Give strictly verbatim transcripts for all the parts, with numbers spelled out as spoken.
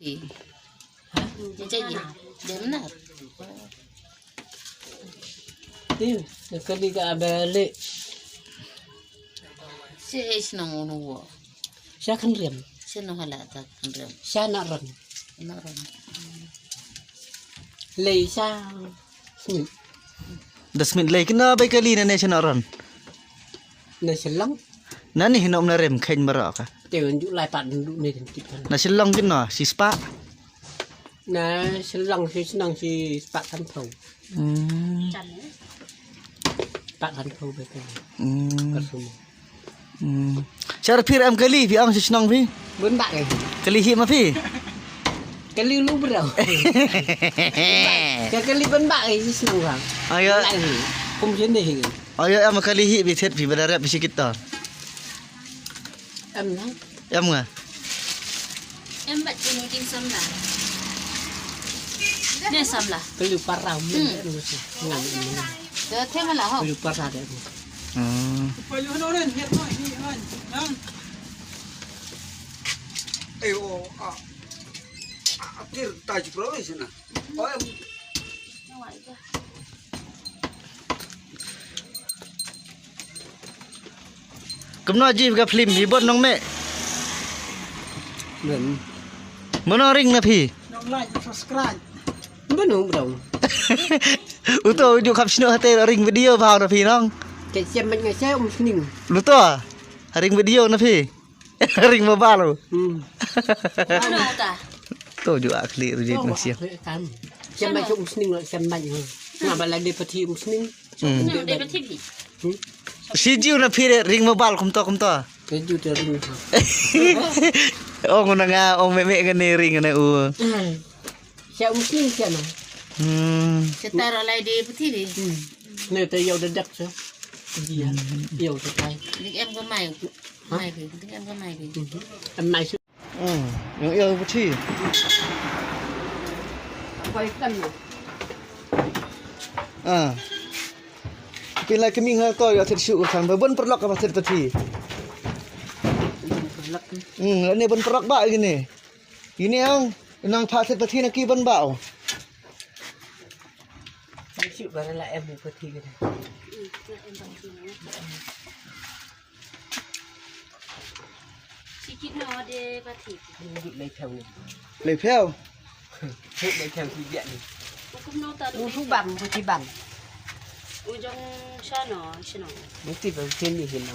Ti. Ha? Jai ya. Jai benar. Ti, kali ka abali. Si es nang unu wo. Sa kan rem. Si nang hala ta kan rem. Sa na ran. Na ran. Lei sa. Smit. Da smit lei kino bai kali na ne sa na ran. Na selang. Na ni hino na rem khen baraka. Te unjuk lai pat duduk ni kan kita. Na selang kino si spa. Na selang si senang si spa kan tau. Hmm. Spa kan tau bai kali. Hmm. Kasuma. Hmm. Char phi em kali phi ong si shnong phi. Bun bak eh. Kali hi ma phi. Kali lu bro. Ka kali bun bak eh si shnong bang. Ayo. Kum sini hi. Ayo em kali hi bi thet phi bada rep bi sikit to. Em na. Em nga. Em bat jinu ding samla. Ne samla. Kali parau. Hmm. Te te mala ho. Kali parau de. Hmm. Ayo, a, a, tir taj pro sini. Oh, em. Kumno ji ka film hi bot nong me. Mano ring na phi. Nong like, subscribe. Mano bro. Uto ju khap sino hate ring video bha na phi nong. Ke siam man nga siam um sning. Luto. Ring video na phi. Ring mobile. Hmm. Ano ta? To ju akhli ru jit nang siam. Siam man um sning lo siam man. Nga bala de pati um sning. Hmm. Ano de pati bi? Hmm. Si jiu na phi ring mobile kumto kumto. Ke ju te ring. Ong na nga ong me me ngane ring ngane u. Hmm. Sia um sning sia na. Hmm. Sia taro lai de pati bi. Hmm. Ne te yau de dak sia. Iya. Yau te tai. Dik em ko mai. Mai bi. Dik em ko mai bi. Em mai su. Hmm. Yau yau pati. Bai kan na. Ah. Pila keming ha to ya thir shu kan ba bon perlok ka ba thir pati. Hmm, ne bon perlok ba gini. Ini ang nang pha thir pati na ki bon ba. Shu ba la em pati gini. Sikit no de pati. Ini lei phew ni. Lei phew. Lei phew si biak ni. Hukum no ta. U su bam, pati bam. U jong sha no, sha no. Mesti bam sini sini.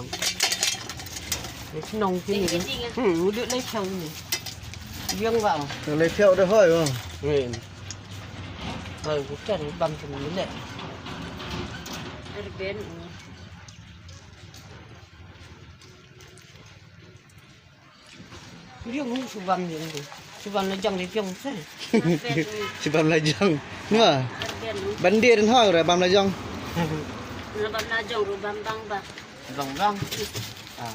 Sini sini. Hmm, u duk lei phew ni. Yang ba. Lei phew de hoi ba. Ngin. Hoi, bukan bam sini le. Erben. Riung hu subam riung hu. Subam la jang ri piong sa. Subam la jang. Nga. Ban dir ha ra bam la jang. Bam la jang ru bam bang ba. Bang bang. Ah.